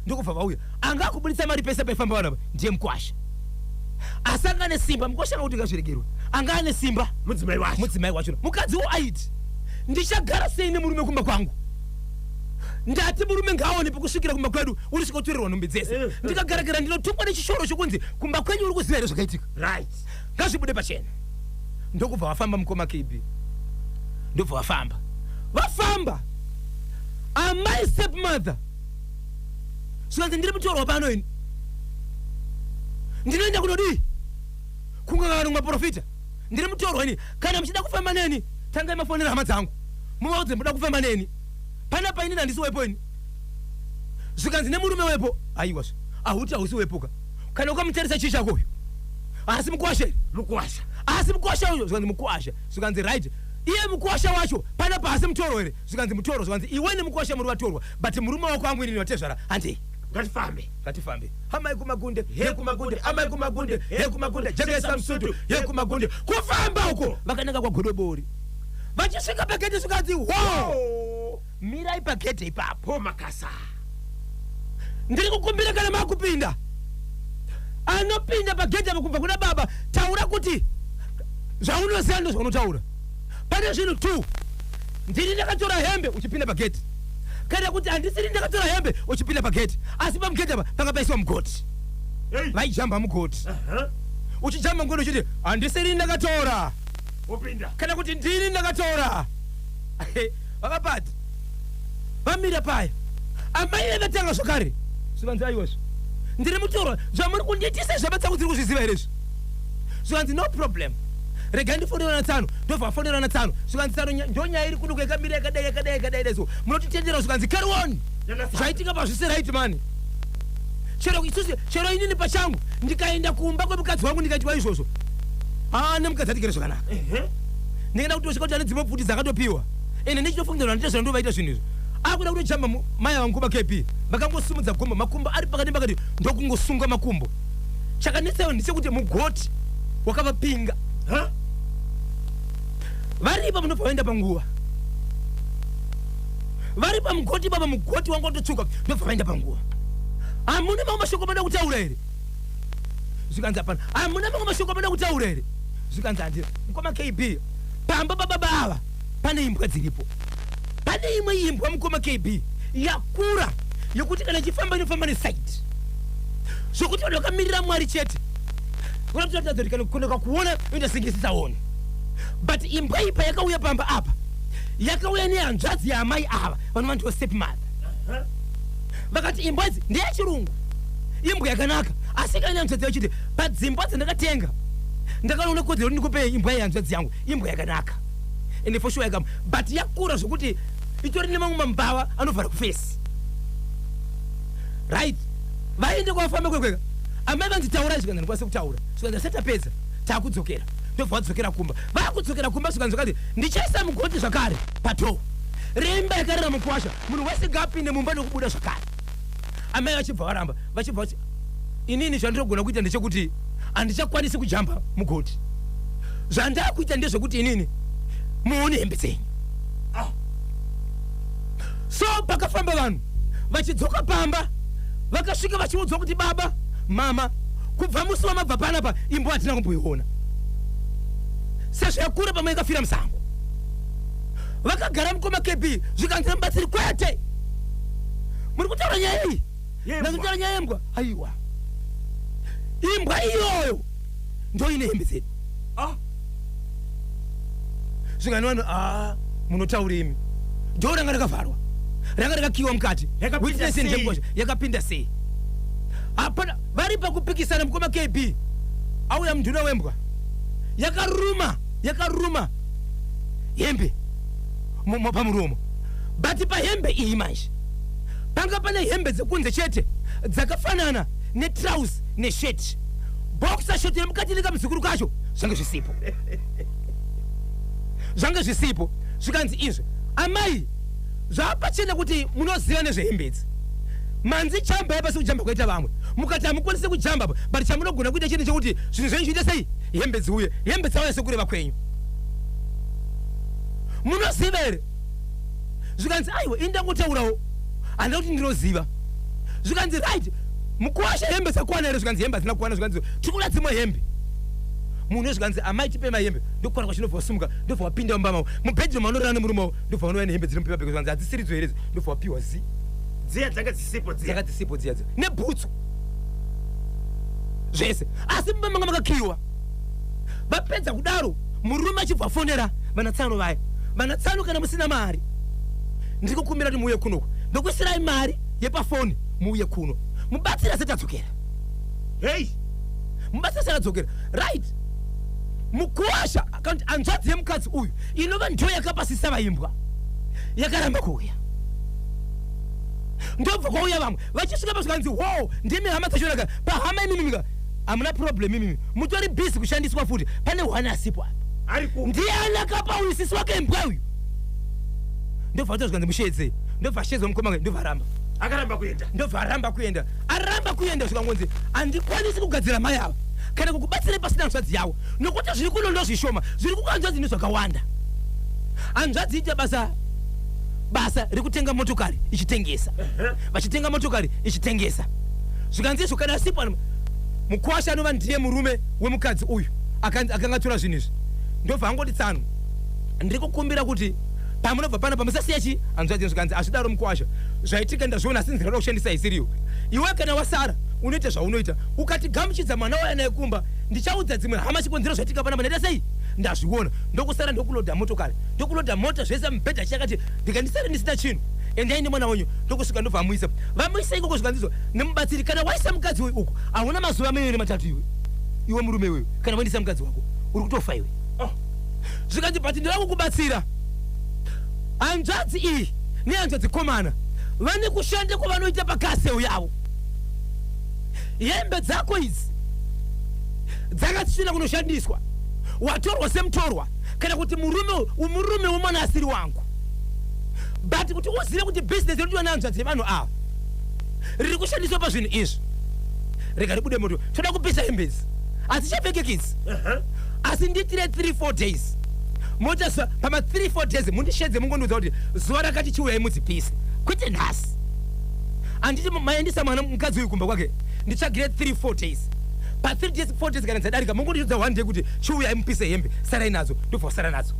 Speaker 1: Ndokubva vauya. Anga akubuditsa mari pese paifamba vanhu ava ndiye mukwasha, asi anga ane simba mukwasha anga kuti ngazviregerwe. Anga ane simba.
Speaker 2: Mudzimai wacho.
Speaker 1: Mudzimai wacho. Mukadziwo aiti, ndichagara sei nemurume kumba kwangu? Ndati murume ngaaone pekusvikira kumba kwedu, uri svika kutorerwa nhumbi dzese. Ndikagaragara ndinotukwa nechishoro chokunzi kumba kwenyu uri kuziva here zvakaitika? Ngazvibude pachena. Ndokubva vafamba, mukoma KB. Ndobva vafamba. Vafamba, amai stepmother zvikanzi, ndiri mutorwa pano ini, ndinoenda kunodii kungangano kumaprofita? Ndiri mutorwa ini. Kana muchida kufamba neni, tangai mafonera hama dzangu, muvaudze muda kufamba neni panapa. Inini handisi wepo ini. Zvikanzi nemurume wepo, aiwa, ahuti hausi wepoka. Kana ukamutarisa, chii chako uyu? Asi mukwasha here?
Speaker 2: Mukwasha.
Speaker 1: Asi mukwasha uyo? Zvikanzi mukwasha. Zvikanzi, right, iye mukwasha wacho panapa hasi mutoro here? Zvikanzi mutoro. Zvikanzi, iwe nemukwasha muri vatorwa, but murume wako angu inini vatezvara, handei.
Speaker 2: Ngatifambe.
Speaker 1: Ngatifambe. Amai kumagunde, he kumagunde, amai kumagunde, he kumagunde, jekesa musutu, he kumagunde. Kufamba uko vakananga kwaGodobori. Vachisvika pagedhe, zvikanzi, ho, mirai pagedhe ipapo.
Speaker 2: Po makasa.
Speaker 1: Ndiri kukumbira, kana makupinda, anopinda pagedhe apo kubva kuna baba, taura kuti zvaunoziva ndo zvaunotaura. Pane zvinhu two: ndini ndakatora hembe uchipinda pagedhe, kana kuti handisiri ndakatora hembe uchipinda pagedhe, asi pamugedhe apa panga paiswa mugoti.
Speaker 2: Hey.
Speaker 1: Vaijamba mugoti. Uchijamba mugoti uchiti, handisiri ndakatora.
Speaker 2: Wopinda.
Speaker 1: Kana kuti ndini ndakatora. Vakabati vamira paya, amai vevatanga zvakare. Zvikanzi, aiwazvo, ndiri mutorwa, zvamuri kundiitisa zvaba dzangu dziri kuzviziva here izvi? Zvikanzi, no problem, regai ndifonera natsano. Ndobva vafonera natsano. Zvikanzi, tsano, ndo nyaya iri kuduka, yakamira yakadai yakadai yakadai dai, so munotitendera? Zvikanzi, carry on. Zvaitika pazvisi right mani. Chero isusu, chero inini pachangu, ndikaenda kumba kwemukadzi wangu ndikaitwa izvozvo, aa, nemukadzi atigere zvakanaka. Ndikaenda kutosvika kuti ane dzimwe pfuti dzakatopiwa, ende ndichitofungidzira kuti handita ndovaita zvinhu izvo. Akuda kutojamba mai ava, mukoma KB, vakangosimudza gomba, makumbo ari pakati pakati, ndokungosunga makumbo. Chakanetsayo ndechekuti mugoti wakavapinga. Varipo munobva vaenda panguva vari pamugoti baba, mugoti wanga watotsuka. Ndobva vaenda panguva. Hamuna mamwe mashoko amada kutaura here? Zvikanzi, hapana. Hamuna mamwe mashoko amada kutaura here? Zvikanzi, handina. Mukoma KB, pamba pababa ava pane imbwa dziripo. Pane imwe imbwa, mukoma KB, yakura yokuti kana ichifamba inofamba neside, zvokuti vanhu vakamirira Mwari chete. Unotoratidza kuti kana kukoneka kuona inoita senge isisaoni. But imbwa iyi payakauya pamba apa, yakauya nehanzvadzi yaamai ava vanova ndivo stepmother. Vakati imbwa idzi ndeyechirungu, imbwa yakanaka, asi kana hanzvadzi yacho chiti padzimba dzandakatenga ndakanoona kodzero kuti ndikupe imbwa yehanzvadzi yangu, imbwa yakanaka. Ende for sure yakama, but yakura zvokuti itori nemamwe mambava anovhara kuface. Right, vaende kwavafamba kwekweka, amai vanzi taurai, zvikanzi ndikwanise kutaura. Zvikanzi asati tapedza taakudzokera. Ndobva vadzokera kumba. Vakudzokera kumba, zvikanzi vakati ndichaisa mugoti zvakare padoor remba yakarara mukwasha, munhu wese ngaapinde mumba nokubuda zvakare. Amai vachibva varamba, vachibva vati inini zvandinogona kuita ndechekuti handichakwanisi kujamba mugoti. Zvandakuita ndezvekuti inini muone hembe dzenyu. So pakafamba vanhu vachidzoka pamba, vakasvika vachiudzwa kuti baba, mama, kubva musi wamabva panapa imbwa hatina kumboiona, sezvo yakura pamwe yakafira musango. Vakagara, mukoma KB, zvikanzi nemubatsiri, kwete, muri kutaura nyaya iyi.
Speaker 2: Yembwa.
Speaker 1: Ndakutaura nyaya yembwa? Aiwa, imbwa iyoyo ndo ine hembe dzedu. Zvikani vanhu, a munotaura imi, door ranga rakavharwa, ranga rakakiwa mukati.
Speaker 2: Yakapinda
Speaker 1: Witness
Speaker 2: sei?
Speaker 1: ndengosha yakapinda sei? Hapana. Vari pakupikisana, mukoma KB, auya munduna wembwa, yakaruma, yakaruma hembe pamuromo. But pahembe iyi manje panga pane hembe dzekunze chete dzakafanana netrouse neshirt, boxer short remukati nekamuzukuru kacho zvange zvisipo, zvange zvisipo. Zvikanzi izvi, amai, zvapachena kuti munoziva nezvehembe idzi. Manzi jamba yapasi kujamba kwaita vamwe, mukati hamukwanisi kujamba, but chamunogona kuita chete chekuti zvinhu zvenyu zviite sei? Hembe dziuye. Hembe dzauya sekureva kwenyu, munoziva here? Zvikanzi aiwa, ini ndangotaurawo, handina kuti ndinoziva. Zvikanzi right, mukuwasha, hembe dzakwana here? Zvikanzi hembe hadzina kukwana. Zvikanzi tiri kuda dzimwe hembe munhu. Zvikanzi amai, tipe mahembe. Ndokwana kwachinobva wasimuka, ndobva wapinda mumba mavo, mubedroom anorara nemurume wavo, ndobva vanouya nehembe dziri mupaper bag. Zvikanzi hadzisiridzo here idzi? Ndobva wapiwa zi
Speaker 2: Dziya dzanga dzisipo dziya.
Speaker 1: Dzanga dzisipo dziya dziya nebhutsu zvese, asi mumba manga makakiwa. Vapedza kudaro, murume achibva afonera vanatsano vaya. Vanatsano, kana musina mari, ndiri kukumbira kuti muuye kunoku, ndokuisirai mari yepafoni, muuye kuno mubatsiri asati adzokera.
Speaker 2: Hei.
Speaker 1: Mubatsiri asati adzokera. Right, mukuwasha kana kuti hanzvadzi yemukadzi uyu inova ndiyo yakapasisa vaimbwa yakaramba kuuya. Ndobva kwauya vamwe. Vachisvika pasvikanzi wo ndimi hama dzachonaka pahama imimimika, hamuna problem imimi, mutori busy kushandiswa futi. Pane hwana asipo apa.
Speaker 2: Ari ku
Speaker 1: Ndiani akapa uyu sisi wake imbwa uyu? Ndobva vato zvikanzi mushedze. Ndobva ashedzwa mukoma wake, ndobva aramba.
Speaker 2: Akaramba kuenda.
Speaker 1: Ndobva aramba kuenda. Aramba kuenda, zvikangonzi handikwanisi kugadzira mai ava kana kukubatsirai pasina hanzvadzi yavo, nokuti zviri kuno ndo zvishoma, zviri kukanzvadzi ndezvakawanda. Hanzvadzi ita basa rekutenga motokari ichitengesa, vachitenga motokari ichitengesa. Zvikanzi izvo kana asipo mukwasha anova ndiye murume wemukadzi uyu akanga atora zvinhu izvi, ndobva angoti tsano, ndiri kukumbira kuti pamunobva pana pamusasiya chi hanzvadzi. Zvikanzi hazvidaro mukwasha, zvaitika ndazviona, asi nzira yoda kushandisa isiriyo. Iwe kana wasara unoita zvaunoita, ukati gamuchidza mwana waya naye kumba, ndichaudza dzimwe hama chikonzero zvaitika panapa. Ndaita sei? Ndazviona. Ndokusara, ndokulodha motokari, ndokulodha mota zvese, mubhedha chakati, ndikandisare ndisina chinhu. Endai nemwana wenyu. Ndokusvika, ndobva amuisa. Vamuisa ikoko, zvikanzizwa nemubatsiri, kana waisa mukadzi uyu uku, hauna mazuva 2 3 iwe, iwe murume iwewe, kana waendesa mukadzi wako uri kutofa iwe.
Speaker 2: Oh.
Speaker 1: Zvikanzi but ndinoda kukubatsira, hanzvadzi iyi nehanzvadzi komana vane kushanda kwavanoita pakaseu yavo. Hembe dzako idzi dzanga dzisina kunoshandiswa, watorwa semutorwa kana kuti murume wemwana asiri wangu. But kuti uzive kuti bhizinesi rinodiwa nehanzvadzi yevanhu ava riri kushandiswa pazvinhu izvi, rega ribude moto. Toda kupisa hembe idzi, hadzichapfekeki idzi, asi nditire 3 4 days mota pama 3 4 days mundishedze, mungondiudza kuti zuva rakati chiuyai mudzipise, kwete nhasi. Handiti maendesa mwana mukadzi uyu kumba kwake? Nditsvagire 3 4 days. Pa 3 days, 4 days kana dzadarika, mungondiudza one day kuti chiuyai mupise hembe, sarai nadzo. Ndobva wasara nadzo.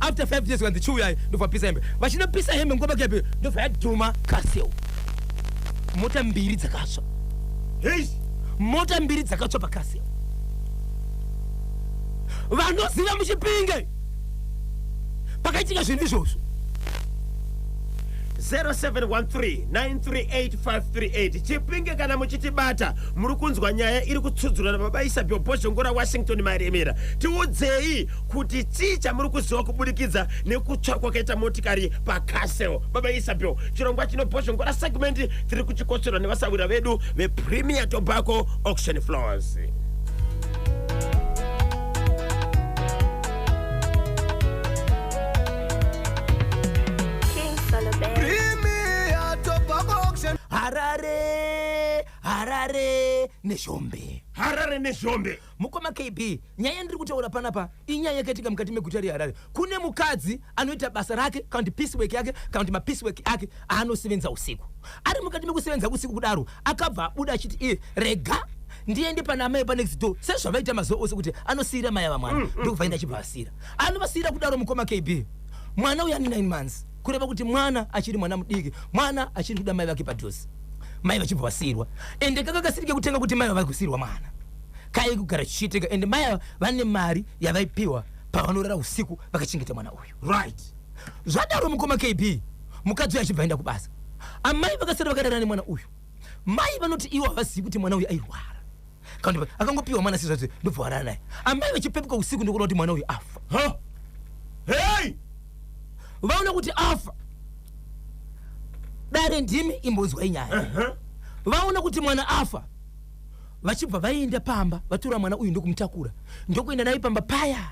Speaker 1: After 5 days kanzi chiuyai, ndobva pisa hembe. Vachinopisa hembe mukoma KB, ndobva yadhuma kasel. Mota mbiri dzakatsva.
Speaker 2: Hei!
Speaker 1: Mota mbiri dzakatsva pakasel. Vanoziva muChipinge pakaitika zvinhu izvozvo.
Speaker 2: 0713938538 Chipinge, kana muchitibata, muri kunzwa nyaya iri kutsudzurwa nababa Isabel Bhozhongora Washington Maremera. Tiudzei kuti chii chamuri kuziva kubudikidza nekutsva kwakaita motikari pacastle. Baba Isabel, chirongwa chino Bhozhongora segment tiri kuchikotsverwa nevasawira vedu vePremier Tobacco Auction Floors.
Speaker 5: King Solomon.
Speaker 6: Premier Tobacco Auction.
Speaker 1: Harare, Harare neZhombe.
Speaker 2: Harare neZhombe.
Speaker 1: Mukoma KB, nyaya yandiri kutaura panapa inyaya yakaitika mukati meguta reHarare. Kune mukadzi anoita basa rake, kana kuti piecework yake, kana kuti mapiecework ake aanosevenza usiku. Ari mukati mekusevenza usiku kudaro, akabva abuda achiti iye rega ndiende pana amai panext door, sezvavaita mazuva ose kuti anosiyira mai ava mwana. Ndokubva enda achibva asiyira. Anovasiyira kudaro, mukoma KB, mwana uyu ane 9 months, kureva kuti mwana achiri mwana mudiki, mwana achiri kuda mai vake padhuze. Mai vachibva vasiyirwa, ende kanga kasiri kekutenga kuti mai vari kusiyirwa mwana, kai kugara chichiitika. Ende mai ava vane mari yavaipiwa pavanorara usiku vakachengeta mwana uyu. Zvadaro, mukoma KB, mukadzi uyu achibva aenda kubasa, amai vakasara vakarara nemwana uyu. Mai vanoti ivo havazivi kuti mwana uyu airwara, kana kuti akangopiwa mwana sezvazvo, ndobva warara naye. Amai vachipepuka usiku ndokuona kuti mwana uyu afa.
Speaker 2: Ha, hei!
Speaker 1: Vaona kuti afa. Dare, ndimi imbonzwai nyaya. Vaona kuti mwana afa, vachibva vaenda pamba, vatora mwana uyu ndokumutakura, ndokuenda naye pamba paya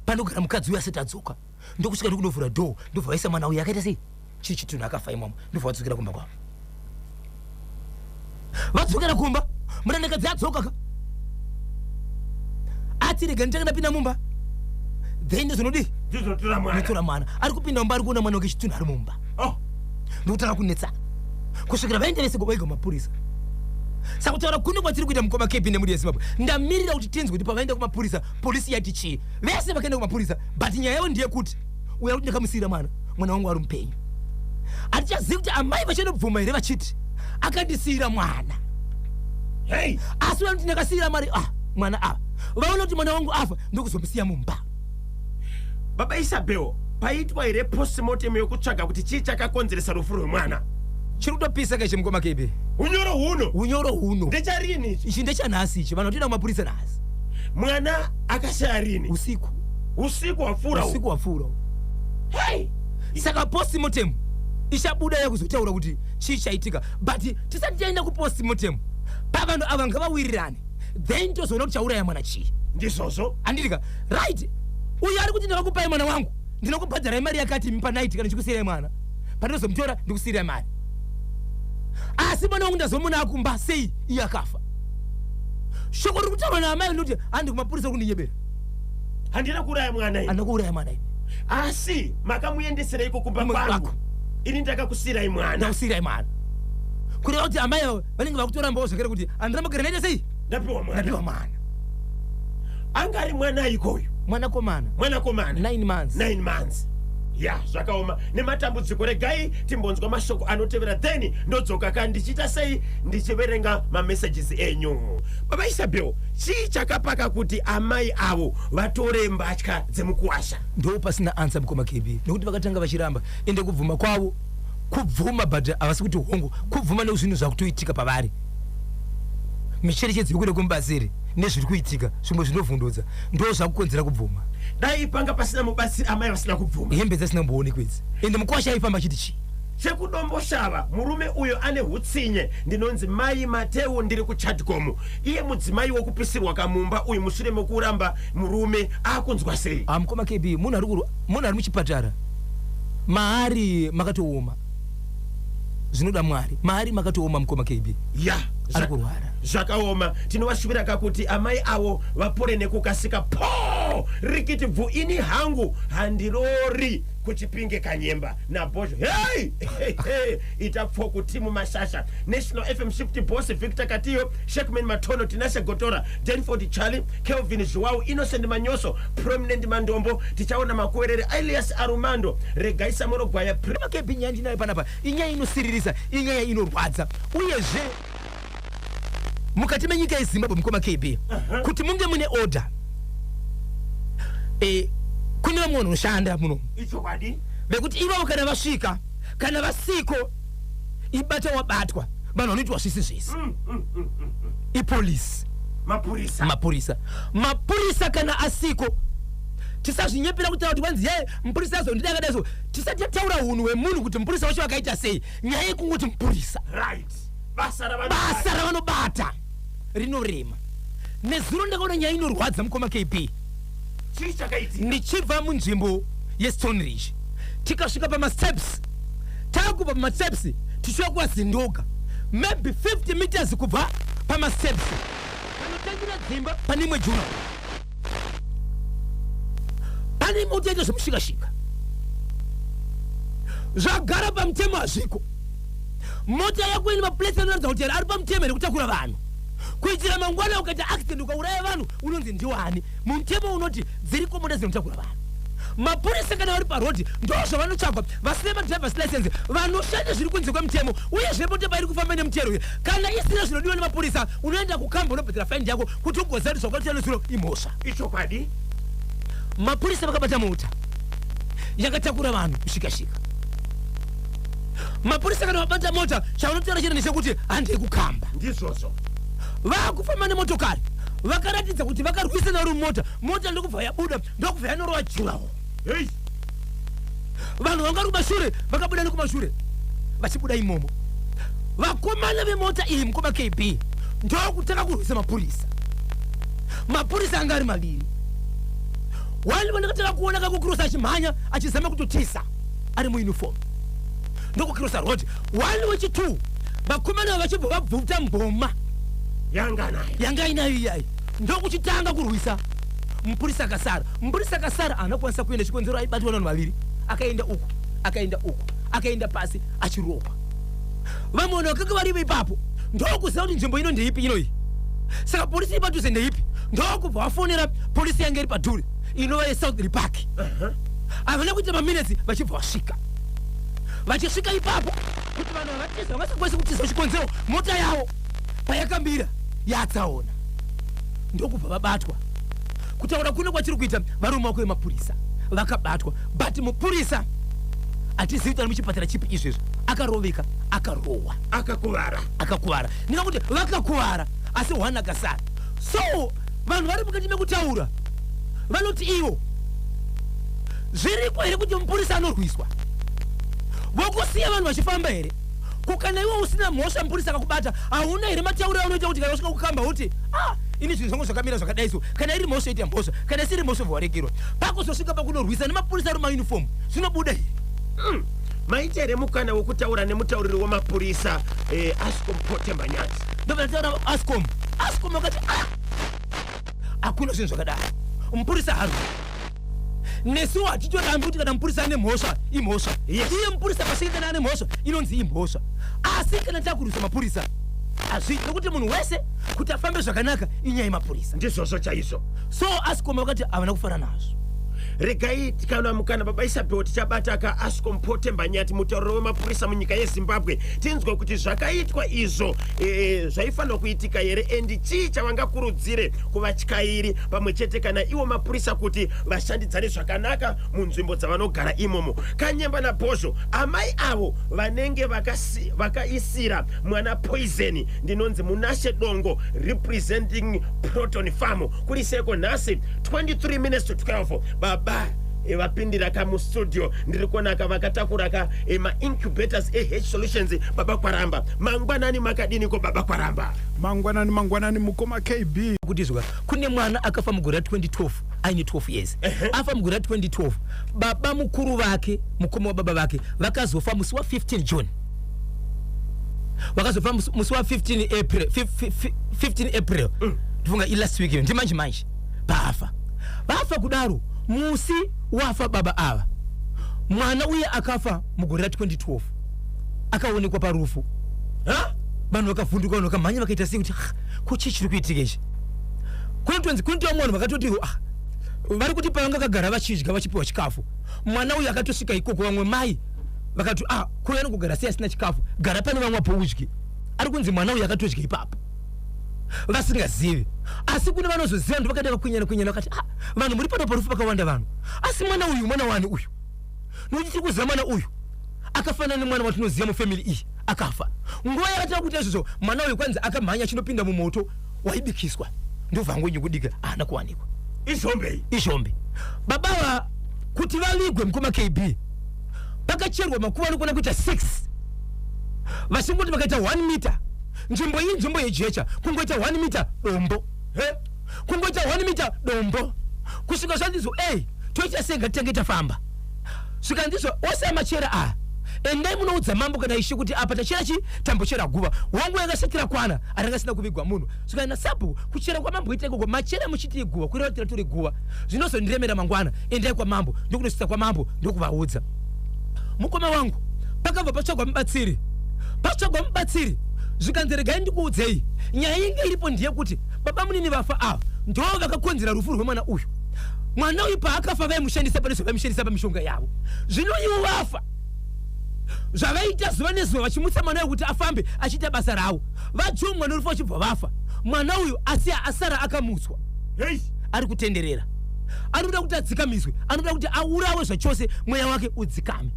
Speaker 1: panogara mukadzi uyu asati adzoka. Ndokusvika, ndokunovhura door, ndobva vaisa mwana uyu akaita sei, chiri chitunhu, akafa imomo. Ndobva vadzokera kumba kwavo. Vadzokera kumba, murandakadzi adzoka ka, ati rega nditanga ndapinda mumba, then ndozonodii?
Speaker 2: Ndizotora mwana.
Speaker 1: Notora mwana. Ari kupinda mumba, ari kuona mwana wake chitunhu ari mumba.
Speaker 2: Oh.
Speaker 1: Ndokutanga kunetsana kusvikira vaenda vese vega kumapurisa. Saka kutaura kuno kwatiri kuita, mukoma KB nemhuri yeZimbabwe, ndamirira kuti tinzwe kuti pavaenda kumapurisa polisi yati chii. Vese vakaenda kumapurisa, but nyaya yavo ndeyekuti uya kuti ndakamusiyira mwana, mwana wangu ari mupenyu. Hatichazivi kuti amai vachanobvuma here vachiti akandisiyira mwana.
Speaker 2: Hei!
Speaker 1: Asi vanoti ndakasiyira mari, ah, mwana ava vaona kuti mwana wangu afa, ndokuzomusiya mumba.
Speaker 2: Baba Isabel, paitwa here postmortem yokutsvaga kuti chii chakakonzeresa rufu rwemwana?
Speaker 1: Chiri kutopisa kaichi, mukoma KB.
Speaker 2: Unyoro huno.
Speaker 1: Unyoro huno.
Speaker 2: Ndecharini ichi?
Speaker 1: Ichi ndechanhasi ichi. Vanhu vatoenda kumapurisa nhasi.
Speaker 2: Mwana akashaya rini?
Speaker 1: Usiku.
Speaker 2: Usiku hwapfuura uhu.
Speaker 1: Usiku hwapfuura uhu.
Speaker 2: Hei!
Speaker 1: Saka postmortem ichabuda yakuzotaura kuti chii chaitika, but tisati taenda kupostmortem, pavanhu ava ngavawirirane, then tozoona kuti chauraya mwana chii.
Speaker 2: Ndizvozvo.
Speaker 1: Handitika? Right, uyu ari kuti ndakakupai mwana wangu, ndinokubhadharai mari yakati panight, kana ndichikusiyirai mwana, pandinozomutora ndikusiyirai mari, asi mwana wangu ndazomuna akumba sei iye akafa? Shoko riri kutaurwa naamai ndoti handi kumapurisa kundinyebera.
Speaker 2: Handina kuuraya mwana ini.
Speaker 1: Handina kuuraya mwana ini.
Speaker 2: Asi makamuendesereiko kumba
Speaker 1: Kumba
Speaker 2: kwangu?
Speaker 1: kwako.
Speaker 2: Ini ndakakusiyirai mwana.
Speaker 1: Ndakusiyirai mwana, kureva kuti amai ava vanenge vakutorambawo zvakare kuti handina magara naita sei.
Speaker 2: Ndapiwa mwana.
Speaker 1: Ndapiwa mwana.
Speaker 2: Anga ari mwana ikoyu?
Speaker 1: Mwanakomana.
Speaker 2: Mwanakomana.
Speaker 1: 9 months.
Speaker 2: 9 months, ya, zvakaoma nematambudziko. Regai timbonzwa mashoko anotevera, then ndodzoka ka ndichiita sei, ndichiverenga mamessages enyu. Baba Isabel, chii chakapaka kuti amai avo vatore mbatya dzemukuwasha?
Speaker 1: Ndo pasina answer, mukoma KB, nekuti vakatanga vachiramba, ende kubvuma kwavo kubvuma, but havasi kuti hongu kubvuma nekuzvinhu zvakutoitika pavari, micherechedzo yekuda kumubatsiri nezviri kuitika, zvimwe zvinovhundudza, ndo zvakukonzera kubvuma.
Speaker 2: Dai panga pasina mubatsiri, amai vasina kubvuma.
Speaker 1: Hembe dzasina kumboonekwa idzi, ende mukwasha aifamba achiti chii?
Speaker 2: Chekudomboshava, murume uyo ane utsinye. Ndinonzi Mai Mateu, ndiri kuChadcom. Iye mudzimai wokupisirwa kamumba uyu mushure mekuramba murume akunzwa sei?
Speaker 1: Ah, mukoma KB, munhu ari muchipatara, maari makatooma, zvinoda Mwari, maari makatooma, mukoma KB. Ari kurwara.
Speaker 2: Zvakaoma. Tinovashuvira kakuti amai avo vapore nekukasika. Po rikiti bvu. Ini hangu handirori. Kuchipinge Kanyemba naBhozho. Hey! Hey, hey! Ita pfoku timu Mashasha, National FM shift boss Victor Katiyo, Shekman Matono, Tinashe Gotora, Denford Charlie, Kelvin Zhuwau, Innocent Manyoso, Prominent Mandombo, Tichaona Makuwerere, Elias Arumando, Regaisa Morogwaya.
Speaker 1: Makebi, nyaya ndinayo panapa inyaya inosiririsa, inyaya inorwadza. Uyezve mukati menyika yeZimbabwe, mukoma KB, kuti munge mune order, kune vamwe vanhu vanoshanda muno
Speaker 2: Ichokwadi.
Speaker 1: vekuti ivavo kana vasvika, kana vasiko, ibata wabatwa, vanhu vanoitwa zvisi zvisi. Ipolisi.
Speaker 2: Mapurisa.
Speaker 1: Mapurisa, mapurisa kana asiko, tisazvinyepera kutaura kuti kwanzi ye mupurisa azondida akadai. So tisati tataura unhu hwemunhu kuti mupurisa wacho akaita sei, nyaya yekungoti mupurisa.
Speaker 2: Right, basa ravanobata.
Speaker 1: Basa ravanobata rinorema. Nezuro ndakaona nyaya inorwadza, mukoma KB.
Speaker 2: Chii chakaitika?
Speaker 1: Ndichibva munzvimbo yeStone Ridge, tikasvika pamasteps, takubva pamasteps tichiuya kuvazindoga, maybe 50 meters kubva pamasteps panotangira dzimba, pane imwe juna, pane mota ita zvemushikashika. Zvagara pamutemo hazviko. Mota yako ine maplates anoratidza kuti ari pamutemo here kutakura vanhu, kuitira mangwana ukaita accident ukauraya vanhu unonzi ndiwani? Mutemo unoti dziriko mota dzinotakura vanhu. Mapurisa kana vari parodhi ndo zvavanotsvagwa, vasina madrivers license, vanoshanda zviri kunze kwemutemo. Uyezve mota pairi kufamba nemutero uyu, kana isina zvinodiwa nemapurisa, unoenda kukamba, unobhadhara faindi yako kuti ugoziva kuti zvakaita nezuro imhosva.
Speaker 2: Ichokwadi.
Speaker 1: Mapurisa vakabata mota yakatakura vanhu kusvikashika. Mapurisa kana vabata mota, chavanotaura chete ndechekuti handei kukamba.
Speaker 2: Ndizvozvo.
Speaker 1: Vaakufamba nemotokari, vakaratidza kuti vakarwisana vari mumota. Mota ndokubva yabuda, ndokubva yanorova jurawo.
Speaker 2: Hei!
Speaker 1: Vanhu vanga vari kumashure vakabuda nekumashure vachibuda imomo. Vakomana vemota iyi, mukoma KB, ndokutanga kurwisa mapurisa. Mapurisa anga ari maviri. Wani vandakatanga kuona kakukirosa achimhanya achizama kutotisa ari muuniform, ndokukirosa road. Wani wechi2, vakomana vachibva vabvuta mboma.
Speaker 2: Yanga nayo.
Speaker 1: Yanga inayo iyayi, ndokuchitanga kurwisa mupurisa akasara. Mupurisa akasara haana kukwanisa kuenda, chikonzero aibatwa navanhu vaviri. Akaenda uku, akaenda uku, akaenda pasi achirohwa. Vamwe vanhu vakanga varivo ipapo ndokuziva kuti nzvimbo ino ndeipi inoyi, saka polisi iri padhuze ndeipi, ndokubva vafonera polisi yange iri padhuze, inova yeSouth Park. Havana kuita maminitsi vachibva vasvika. Vachisvika ipapo, kuti vanhu havatiza, vangasakwanisi kutiza, chikonzero mota yavo payakambira yatsaona, ndokubva vabatwa. Kutaura kuno kwachiri kuita, vari mumaoko emapurisa, vakabatwa. But mupurisa hatizivi kuti ari muchipatara chipi izvezvo. Akaroveka, akarohwa.
Speaker 2: Akakuvara.
Speaker 1: Akakuvara, ndingakuti vakakuvara, asi one akasara. So vanhu vari mukati mekutaura vanoti ivo zviriko here kuti mupurisa anorwiswa, vokusiya vanhu vachifamba here? Kukana iwe usina mhosva, mupurisa akakubata, hauna here matauriro aunoita kuti kana usvika kukamba uti, "Ah, ini zvinhu zvangu zvakamira zvakadai?" So kana iri mhosva, ita mhosva, kana isiri mhosva, bvawaregerwa. Pakuzosvika pakunorwisa nemapurisa ari mumauniform, zvinobuda here?
Speaker 2: Maita here mukana wekutaura nemutauriri wemapurisa, Ascom Potemba Nyati?
Speaker 1: Ndobva ndataura Ascom. Ascom vakati, "Ah, hakuna zvinhu zvakadaro, mupurisa harwi." Nesuwo hatitorambi kuti kana mupurisa ane mhosva, imhosva. Iye mupurisa pasvike kana ane mhosva, inonzi imhosva. Asi kana takurwisa mapurisa, hazviiti, nokuti munhu wese kuti afambe zvakanaka inyaya yemapurisa.
Speaker 2: Ndizvozvo chaizvo.
Speaker 1: So Ascom vakati havana kufara nazvo.
Speaker 2: Regai tikana mukana, baba Isabel, tichabata ka Ascom Potemba Nyati, mutauriri wemapurisa munyika yeZimbabwe, tinzwe kuti zvakaitwa izvo zvaifanirwa kuitika here, and chii chavangakurudzire kuvatyairi pamwe chete kana iwo mapurisa kuti vashandidzane zvakanaka munzvimbo dzavanogara imomo. Kanyemba naBhozho, amai avo vanenge vakaisira mwana poison. Ndinonzi Munashe Dongo, representing Proton Farm. Kuri seko nhasi 23 minutes to 12. Baba vapindira ka mustudio, ndiri kuonaka vakatakura ka maincubators eh Solutions. Baba Kwaramba, mangwanani, makadiniko baba Kwaramba?
Speaker 7: Mangwanani, mangwanani, mukoma KB.
Speaker 1: Kuti izvoka kune mwana akafa mugore ra2012 aine 12 years. Afa mugore ra2012, baba mukuru vake, mukoma wababa vake, vakazofa musi wa15 June, vakazofa musi wa15 April, 15 April ndifunga, ilast week iyo, ndimanje manje paafa. Vafa kudaro, musi wafa baba ava, Mwana uye akafa mugore ra2012, akaonekwa parufu. Vanhu vakavhunduka, vanhu vakamhanya, vakaita sei kuti, "Ah, ko chii chiri kuitika ichi?" Kunotonzi kunoti vamwe vanhu vakatoti, ah, vari kuti pavanga kagara vachidya, vachipiwa chikafu, mwana uyu akatosvika ikoko. Vamwe mai vakati, "Ah, kuuya nokugara sei asina chikafu? Gara pane vamwe apo udye." Ari kunzi mwana uyu akatodya ipapo vasingazivi. Asi kune vanozoziva, ndo vakada vakwinyana kwinyana, vakati, "Ah, vanhu muri pano parufu vakawanda vanhu, asi mwana uyu mwana wani uyu? Nokuti tiri kuziva mwana uyu akafanana nemwana watinoziva mufamily iyi akafa." Nguva yakatanga kuita izvozvo, mwana uyu kwanzi akamhanya achinopinda mumoto waibikiswa, ndobva angonyukudika, haana kuwanikwa.
Speaker 2: Izhombe.
Speaker 1: Izhombe. Babava kuti vavigwe, mukoma KB, pakacherwa makuva anokwana kuita 6, vachingoti vakaita 1 meter, nzvimbo iyi nzvimbo yejecha, kungoita 1 meter dombo, he, kungoita 1 meter dombo, kusvika zvandizo, ei, toita sei? Ngatitange tafamba. Svika ndizvo ose amachera aya, endai munoudza mambo kana ishe kuti apa tachera chi tambochera guva wangu yakasatira kwana aranga asina kuvigwa munhu. Svika nasabhuku, kuchera kwamamboita ikoko, machera muchiti iguva, kureva kuti ratori guva, zvinozondiremera mangwana. Endai kwamambo. Ndokunosvitsa kwamambo, ndokuvaudza. Mukoma wangu, pakabva patsvagwa mubatsiri, patsvagwa mubatsiri, zvikanzi, "Regai ndikuudzei, nyaya inge iripo ndeyekuti baba munini vafa ava ndo vakakonzera rufu rwemwana uyu. Mwana uyu paakafa vaimushandisa pane zvavaimushandisa pamishonga yavo. Zvino ivo vafa, zvavaita zuva nezuva vachimutsa mwana uyu kuti afambe achiita basa ravo, vajumwa nerufu, vachibva vafa. Mwana uyu asi asara akamutswa."
Speaker 2: Hei.
Speaker 1: Ari kutenderera, anoda kuti adzikamiswe, anoda kuti aurawe zvachose, mweya wake udzikame.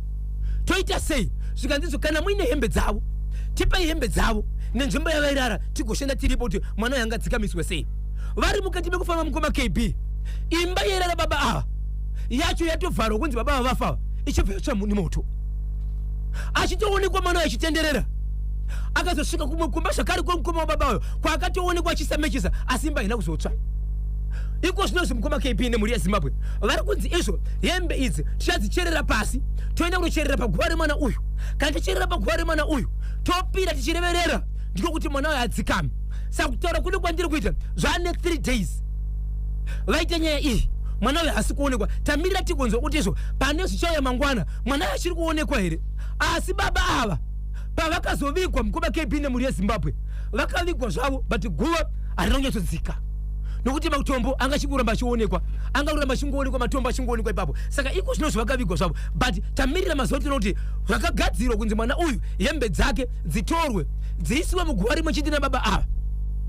Speaker 1: Toita sei? Zvikanzizvo, kana muine hembe dzavo, tipai hembe dzavo nenzvimbo yavairara, tigoshanda tiripo kuti mwana uyu angadzikamiswe sei. Vari mukati mekufamba, mukoma KB, imba yairara baba ava yacho yatovharwa, kunzi baba ava vafa, ichibva yatsva nemoto. Achitoonekwa mwana uyu achitenderera, akazosvika kumwe kumba zvakare kwemukoma wababa uyo, kwaakatoonekwa achisamechesa, asi imba haina kuzotsva. Iko zvinozvi, mukoma KB nemhuri yeZimbabwe, vari kunzi izvo hembe idzi tichadzicherera pasi, toenda kunocherera paguva remwana uyu. Kana ticherera paguva remwana uyu, topira tichireverera, ndiko kuti mwana uyu adzikame. Saka kutaura kune kwandiri kuita, zvaane 3 days vaita nyaya iyi, mwana uyu haasi kuonekwa. Tamirira tigonzwa kuti izvo pane zvichauya mangwana, mwana uyu achiri kuonekwa here. Asi baba ava pavakazovigwa, mukoma KB nemhuri yeZimbabwe, vakavigwa zvavo, but guva harina kunyatsodzika, nokuti matombo anga achingoramba achionekwa, anga kuramba achingoonekwa, matombo achingoonekwa ipapo. Saka iko zvino zvakavigwa zvavo, but tamirira mazuva tinoona kuti zvakagadzirwa kunzi mwana uyu hembe dzake dzitorwe dziisiwe muguva rimwe chete nababa ava,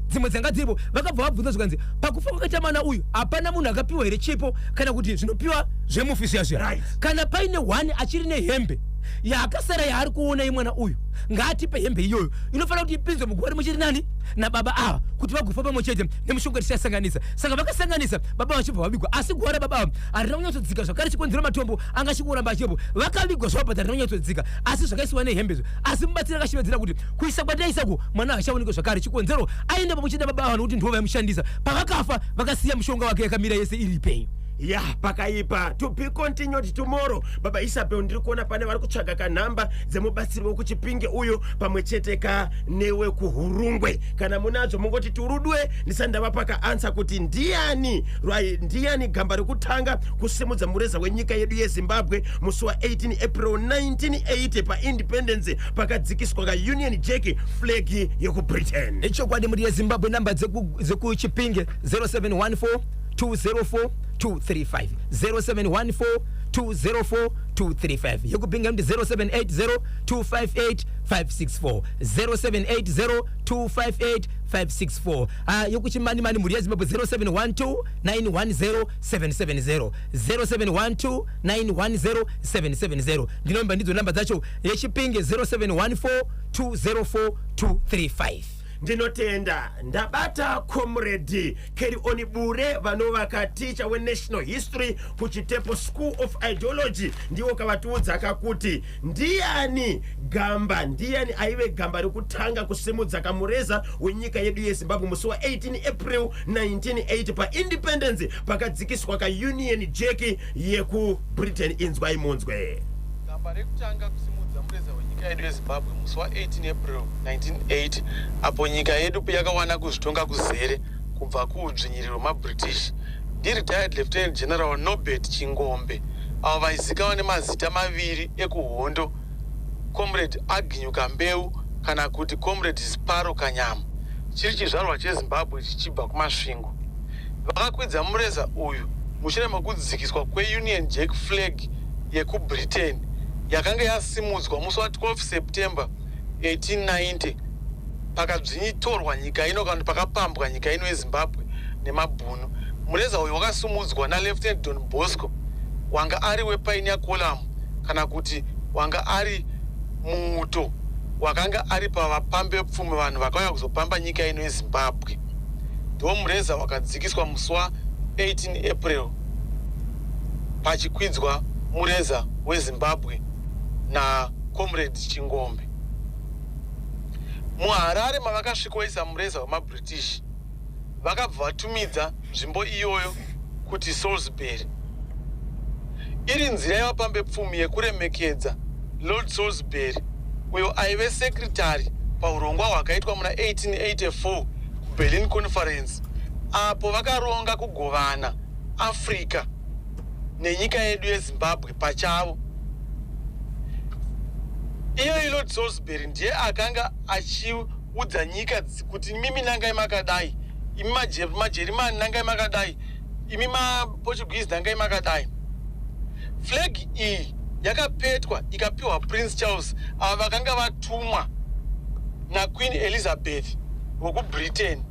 Speaker 1: dzimwe dzanga dziripo. Vakabva vabvunza, zvikanzi, pakufa kwakaita mwana uyu, hapana munhu akapiwa here chipo kana kuti zvinopiwa zvemufi zviya zviya? Kana paine one achiri nehembe yaakasara yaari kuona yemwana uyu, ngaatipe hembe iyoyo. Inofanira kuti ipinzwe muguva rimwe chete nani? Nababa ava, kuti vagofa pamwe chete nemushonga tichasanganisa. Saka vakasanganisa, baba vachibva vavigwa, asi guva rababa ava harina kunyatsodzika zvakare, chikonzero matombo anga achingoramba achipo. Vakavigwa zvavo, but harina kunyatsodzika, asi zvakaisiwa nehembezvo. Asi mubatsiri akashevedzera kuti kuisa kwataisako, mwana hachaonekwe zvakare, chikonzero aenda pamwe chete nababa ava, nokuti ndivo vaimushandisa. Pavakafa vakasiya mushonga wake yakamira yese iri ipenyu.
Speaker 2: Ya, pakaipa. To be continued tomorrow. Baba Isabel, ndiri kuona pane vari kutsvaga kanhamba dzemubatsiri wekuChipinge uyu pamwe chete ka newekuHurungwe. Kana munadzo, mungoti turudwe ndisati ndavapa kaanswer kuti ndiani ndiani gamba rekutanga kusimudza mureza wenyika yedu yeZimbabwe musi wa18 April 1980 paIndependence, pakadzikiswa kaUnion Jack, flag yekuBritain?
Speaker 1: Ichokwadi, mhuri yeZimbabwe, namba dzekuChipinge 0714 204 235, 0714 204 235. YekuBinga ndi 0780 258 564, 0780 258 564. Ah, yokuChimanimani, mhuri yeZimbabwe, 0712 910 770, 0712 910 770. Ndinomba ndidzo namba dzacho. YeChipinge 0714 204 235.
Speaker 2: Ndinotenda. Ndabata Comrade Kerioni Bure, vanovaka ticha wenational history kuChitepo School of Ideology. Ndiwo kavatiudza kakuti ndiani gamba, ndiani aive gamba rekutanga kusimudza kamureza wenyika yedu yeZimbabwe musi wa18 April 1980 paIndependence, pakadzikiswa kaUnion Jack yekuBritain. Inzwai munzwe.
Speaker 8: Gamba rekutanga kusimudza mureza wenyika yedu yeZimbabwe musi wa18 April 1980, apo nyika yedu yakawana kuzvitonga kuzere kubva kuudzvinyiriro hwemaBritish, ndiretired Lieutenant General Norbert Chingombe. avo vaizikanwa nemazita maviri ekuhondo, Comrade Agnew Kambeu kana kuti Comrade Sparrow Kanyama, chiri chizvarwa cheZimbabwe chichibva kuMasvingo. Vakakwidza mureza uyu mushure mekudzikiswa kweUnion Jack flag yekuBritain yakanga yasimudzwa musi wa 12 September 1890 pakadzvinyitorwa nyika ino kana kuti pakapambwa nyika ino yeZimbabwe nemabhunu. Mureza uyu wakasimudzwa naLieutenant Don Bosco wanga ari wePioneer Column kana kuti wanga ari muuto wakanga ari pavapambepfumi vanhu vakauya kuzopamba nyika ino yeZimbabwe. Ndomureza wakadzikiswa musi wa 18 April pachikwidzwa mureza weZimbabwe naComrade Chingombe. MuHarare mavakasvikoisa mureza wemaBritish vakabva vatumidza nzvimbo iyoyo kuti Salisbury. Iri nzira yevapambepfumi yekuremekedza Lord Salisbury uyo aive secretary pahurongwa hwakaitwa muna 1884 kuBerlin Conference apo vakaronga kugovana Africa nenyika yedu yeZimbabwe pachavo. Iyoyi Lord Salisbury ndiye akanga achiudza nyika kuti imimi nangai makadai, imi maJerimani nangai makadai, imi maPortuguese nangai makadai. Flag iyi yakapetwa ikapiwa Prince Charles ava vakanga vatumwa naQueen Elizabeth wekuBritain.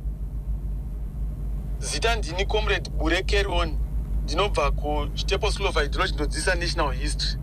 Speaker 8: Zita ndini Comrade Bure Carry On, ndinobva kuChitepo School of Ideology, ndodzidzisa National History.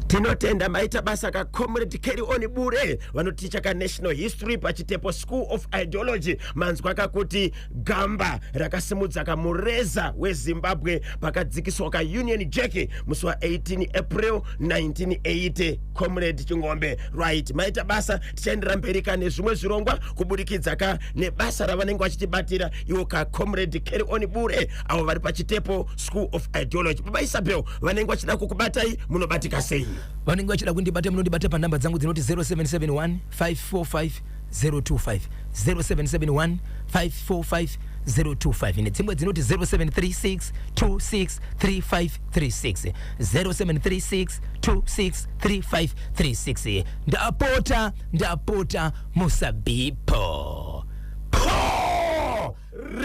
Speaker 2: Tinotenda, maita basa kaComrade Carry On Bure vanoticha kaNational History paChitepo School of Ideology. Manzwa kakuti gamba rakasimudza kamureza weZimbabwe pakadzikiswa kaUnion Jack musi wa18 April 1980, Comrade Chingombe. Right, maita basa. Tichaendera mberi ka nezvimwe zvirongwa kubudikidza ka nebasa ravanenge vachitibatira iwo kaComrade Carry On Bure avo vari paChitepo School of Ideology. Baba Isabel, vanenge vachida kukubatai munobatika sei?
Speaker 1: Vanenge vachida kundibata munondibata panhamba dzangu dzinoti 0771 545 025, 0771 545 025, nedzimwe dzinoti 0736 26 3536, 0736 26 3536. Ndapota, ndapota, musabipo
Speaker 2: po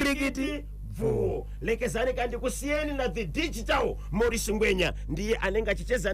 Speaker 2: rikiti bvu. Lekezani kandikusiyeni na the digital Morris Ngwenya, ndiye anenge achicheza.